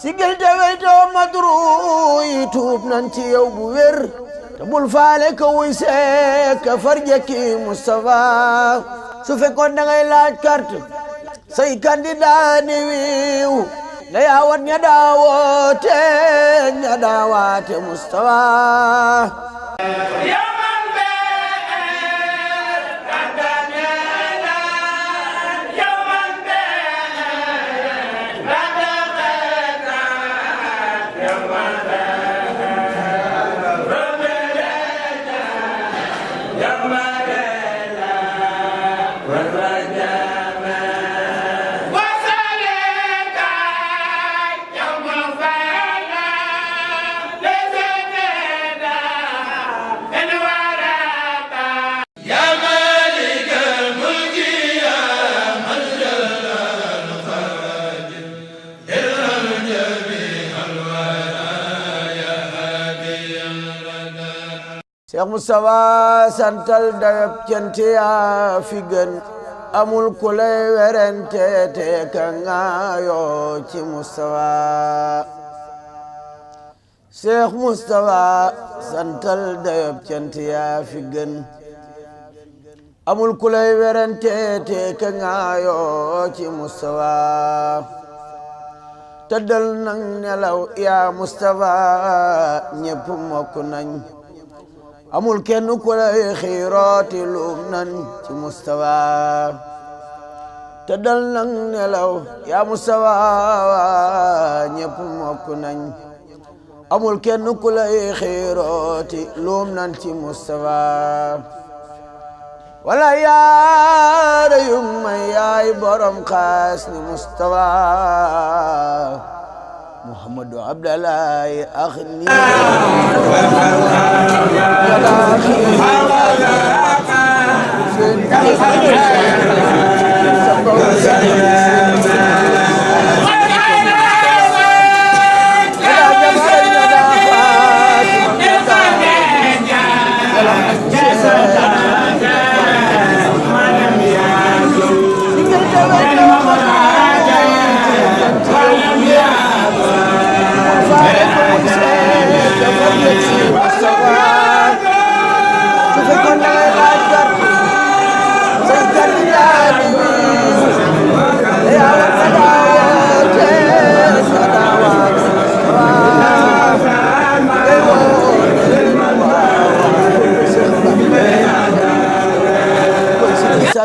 sigil te weytoo madru yi tuub nan ci yow bu wér te bul faale ka wuy see ka farjaki Moustapha su fekkoon da ngay laaj carte say candidat ni wiiw na yaawat ña daawaate Moustapha Cheikh Moustapha santal dayab cant yaa fi gën amul ku lay werante te ka ngaayoo ci Moustapha Cheikh Moustapha santal dayab cant yaa fi gën amul ku lay werante te ka ngaayoo ci Moustapha tëddal nang nelaw yaa Moustapha ñépp mokk nañ amul kenn ku lay xiirooti luum nan ci Moustapha tëddal nang nelaw yaa Moustapha ñépp mokk nañ amul kenn ku lay xiirooti luum nan ci Moustapha wala yaara yum may yaay borom xaas ni Moustapha Muhammadu Abdallahi akhni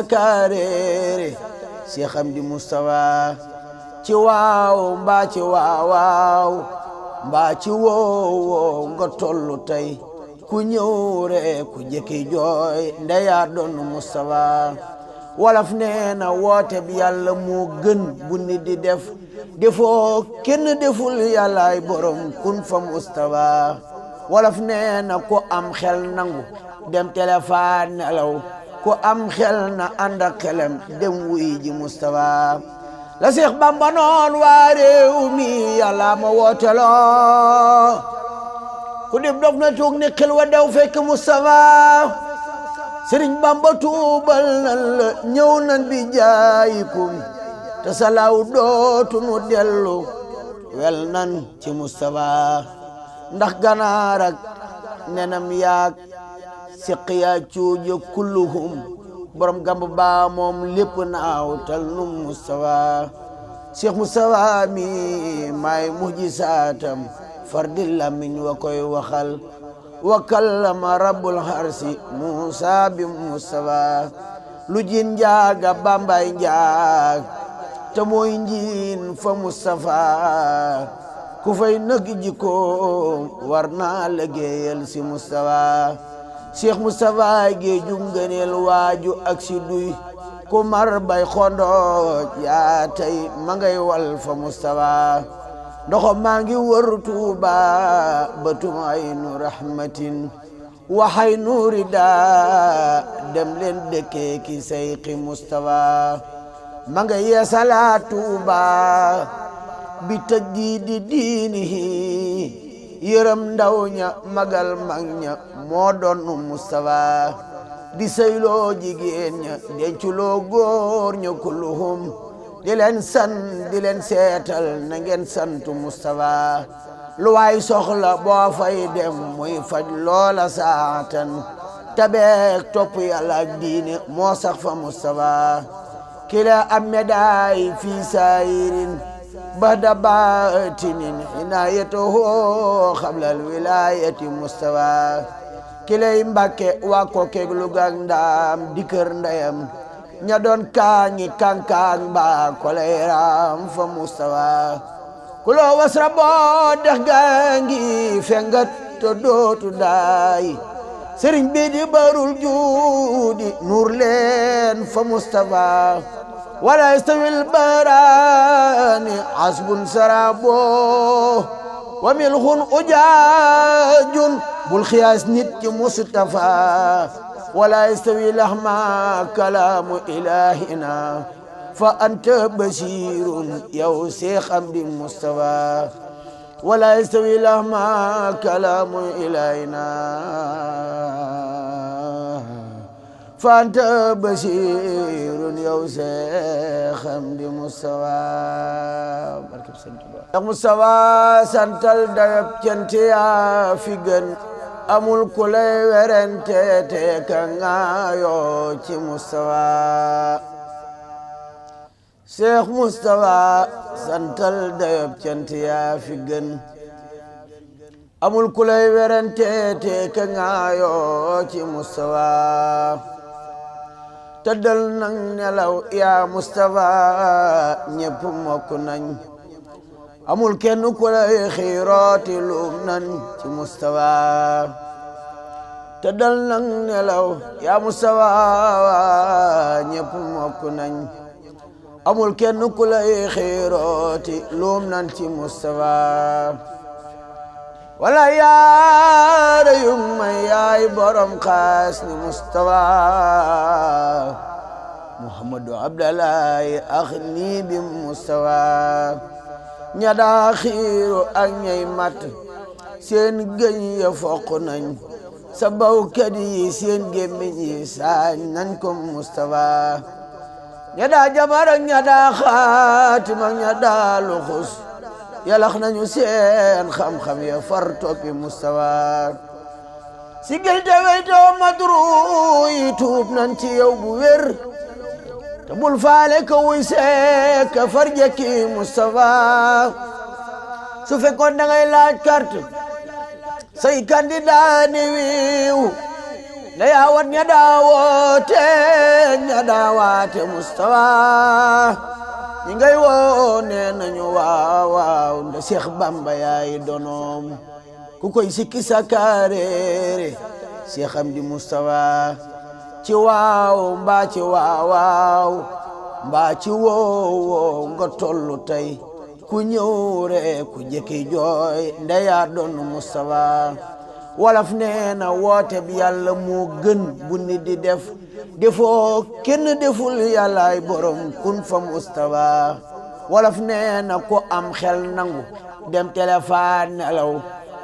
sakarere Cheikh Amdi Moustapha ci waaw mbaa ci waaw mbaa ci woow nga tollu tey ku ñëw rek ku jëkki jooy ndeya doon Moustapha wolof nee na woote bi yàlla moo gën bu nit di def defoo kenn deful yàllaay borom kun fa Moustapha wolof nee na ku am xel nangu dem téléphone nelaw ku am xel na ànd ak xelam dem wuy ji Moustapha la Seex Bamba noon waa réew mi yàlla ma wooteloo ku dib dof na tuug ni xel wa dew fekk Moustapha Sëriñ Bamba tuubal nan la ñëw nan bi jaayikum te salaaw dootu nu dellu wel nan ci Moustapha ndax ganaar ak nenam yaak siqiya cuuja kulluhum borom gamb baa moom lépp naaw tal nu Moustapha Cheikh Moustapha mi may mujjisaatam fardi lamiñ wa koy waxal wa kallama rabbul harsi Musa bi Moustapha lu jin njaaga bambay njaag te mooy njiin fa Moustapha ku fay nëg jikkoom war naa liggéeyal si Moustapha Cheikh Moustapha géeju ngëneel waaju ak si duy ku mar bay xondooj yaa tey ma ngay wal fa Moustapha ndoxo maa ngi wër Tuuba batum aynu rahmatin waxay nuuri daa dem leen dëkkee ki sayqi Moustapha ma nga yeesala Tuuba bi tajdiidi diinihi yërëm ndaw ña magal mag ña moo doon Moustapha di sayloo jigéen ña denculoo góor ña kulluhum di leen san di leen seetal na ngeen santu Mustafa lu waay soxla boo fay dem muy faj loola saatan tabeek topp yàlla ak diine moo sax fa Mustafa kila am médaille fi saayirin bada baatinin inaayatuhu xablal wilayati Mustafa kilay Mbàkke waa ko keeg lu gang ndaam di kër ndeyam ña doon kaañi kankaan ba kolay raam fa Mustafa kulo wasra boo dex gaangi fengat to dootu daay sëriñ bi di barul juudi nuur leen fa Mustafa wala istawil barani asbun sarabo wa milxun ujaajun bul xiyaas nit ci Mustafa wala istawi lahma kalaamu ilahina fa anta basirun yow Seex Amdi Mustafa wala istawi lahma kalaamu ilahina fa anta basirun yow Seex Amdi Mustafa barkeb Sëñ Tuubaa Seex Mustafa santal dayab cant yaa fi gën amul ku lay werante te ka ngaayoo ci Mustafa Seex Mustafa santal dayob cant yaa fi gën amul ku lay werante te ka ngaayoo ci Mustafa tëddal nang nelaw yaa Mustafa ñépp mokk nañ amul kenn ku lay xiirooti luum nan ci Mustafa tëddal nang nelaw yaa Mustafa ñépp mokk nañ amul kenn ku lay xiirooti luum nan ci Mustafa wala yaara yung may yaay borom xaas ni Mustafa Muhammadu Abdallahi ax nii bi Mustafa ña daa xiiru ak ñay mat seen gëñ ya foq nañ sa bawkat yi seen gémmiñ yi saañ nañ ko Mustafa ña daa jabar ak ña daa xaatim ak ña daa luxus yalax nañu seen xam-xam ya far toppi Mustafa si gël te weytoo madru yi tuub nañ ci yow bu wér te bul faale ka wuy seek ka farjaki Mustafa su fekkoon da ngay laaj carte say candidat ni wiiw na yaawat ña daawoote ña daawaate Mustafa ñi ngay woo nee nañu waaw waaw nda Seex Bamba yaay donoom ku koy sikki sakareere Seex Amdi Mustafa ci waaw mbaa ci waawaaw mbaa ci woowoo nga tollu tey ku ñëw rek ku jëkki jooy ndeyaa doon Mustafa wolof nee na woote bi yàlla moo gën bu nit di def defoo kenn deful yàllaay borom kun fa Mustafa wolof nee na ku am xel nangu dem téléphone nelaw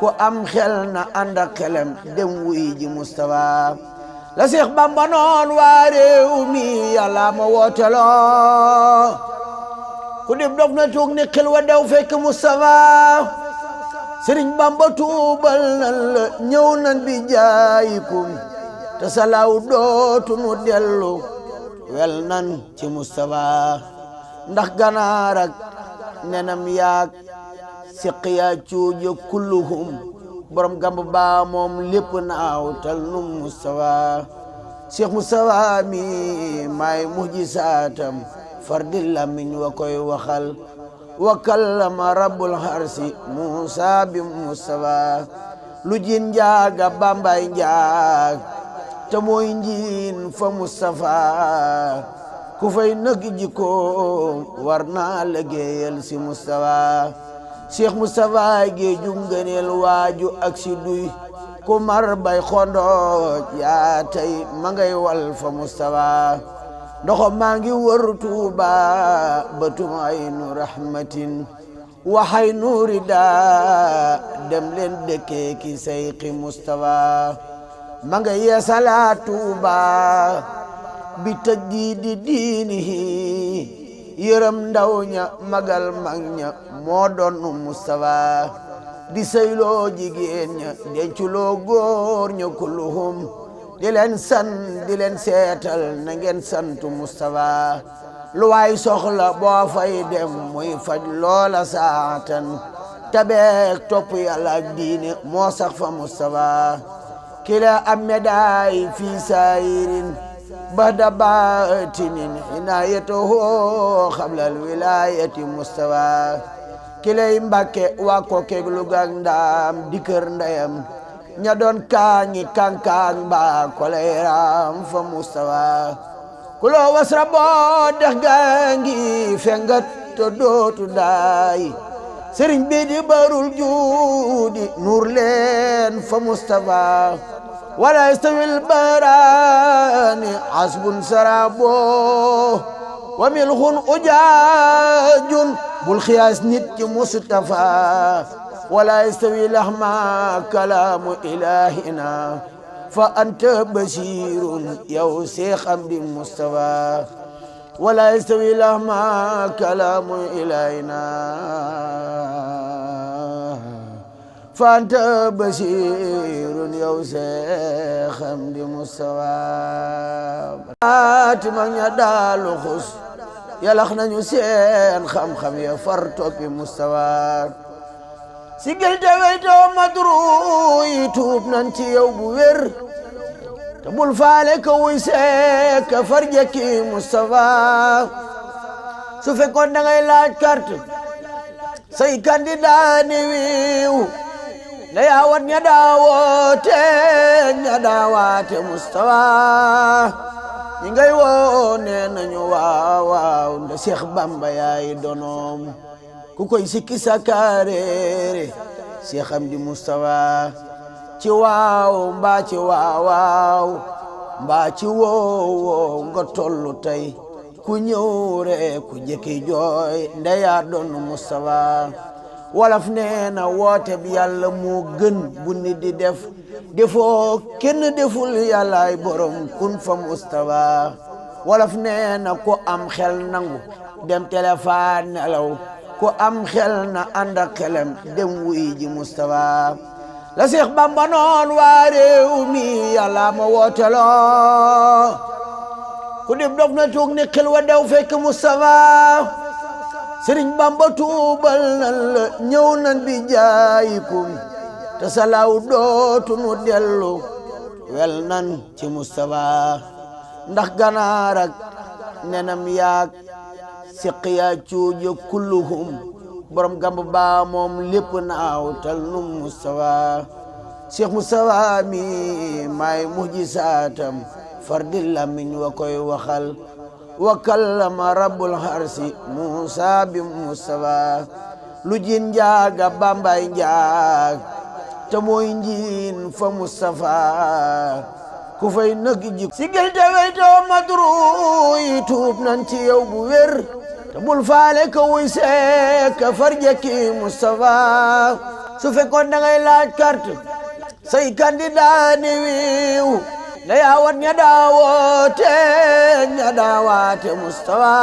ku am xel na ànd ak xelam dem wuy ji Mustafa la Seex Bamba noon waa réew mi yàlla ma wooteloo ku dib dof na tuug ni xel wa dew fekk Mustafa Sëriñ Bamba tuubal nan la ñëw nan bi jaayikum te salaaw dootu nu dellu wel nan ci Mustafa ndax ganaar ak nenam yaak siqiya cuuja kulluhum borom gamba ba moom lépp naaw tal nu Mustafa Seex Mustafa mi may mujjisaatam fardi lamiñ wa koy waxal wa kallama rabbul harsi Musa bi Mustafa lu jin njaaga bambay njaag te mooy njiin fa Mustafa ku fay nëg jikkoom war naa liggéeyal si Mustafa Seex Mustafa géeju ngëneel waaju ak si duy ku mar bay xondooj yaa tey ma ngay wal fa Mustafa ndoxo maa ngi wër Tuuba batum aynu rahmatin waxay nuuri daa dem leen dëkkee ki sayqi Mustafa ma nga yeesalaat Tuuba bi tajdiidi diinihi yërëm ndaw ña magal mag ña moo doon Mustafa di sëyloo jigéen ña denculoo góor ña kulluhum di leen di leen seetal na ngeen santu Mustafa lu waay soxla boo fay dem muy faj loola saatan tabeek topp yàlla ak diine moo sax fa Mustafa kila am médaay fii saayirin bahda baatinin inaayatuhu xablal wilaayati Mustafa kilay Mbàkke waa ko keeg lu gaag ndaam di kër ndeyam ña doon kaañi kankaan mbaa koleeram fa Mustafa kuloo wasra boo dex gaangi fengat to dootu daay sëriñ bi di barul juudi nuur leen fa Mustafa wala istawil barani asbun sarabo wa milxun ujaajun bul xiyaas nit ci Mustafa wala istawi lahma kalaamu ilahina fa anta basirun yow Seex Amdi Mustafa wala istawi lahma kalaamu ilahina fa anta basirun yow Seex Amdi Mustafa atima ña daalu xus yalax nañu seen xam-xam ya far toppi Mustafa sigil te weytoo madru yi tuub nan ci yow bu wér te bul faale ka wuy seek ka far jekki Mustafa su fekkoon da ngay laaj carte say candidat ni wiiw na yaawat ña daawaate Mustafa ñi ngay woo nee nañu waaw nda Seex Bamba yaay donoom ku koy sikki sakaareere Seex Amdi Mustafa ci waaw mbaa ci waaw mbaa ci woow nga tollu tey ku ñëw rek ku jëkki jooy ndeyaa doon Mustafa walaf nee na woote bi yàlla moo gën bu nit di def defoo kenn deful yàllaay borom kun fa Mustafa walaf nee na ku am xel nangu dem téléphone nelaw ku am xel na ànd ak xelam dem wuy ji Mustafa la Seex Bamba noon waa réew mi yàlla ma wooteloo ku dib dof na tuug ni xel wa dew fekk Mustafa Sëriñ Bamba tuubal nan la ñëw nan bi jaayikum te salaaw dootu nu dellu wel nan ci Mustafa ndax ganaar ak nenam yaak siqiya cuuja kulluhum borom gamb baa moom lépp naaw tal nu Mustafa Cheikh Mustafa mi maay mujjisaatam fardi lamiñ wa koy waxal wa kallama rabbul harsi Musa bi Mustafa lu jin njaaga bambay njaag te mooy njiin fa Mustafa ku fay nëg jik sigil te weytoo madru yi tuub nan ci yow bu wér te bul faale ka wuy seek ka far jekki Mustafa su fekkoon da ngay laaj carte say candidat ni wiiw na yaawat ña daawaate Mustafa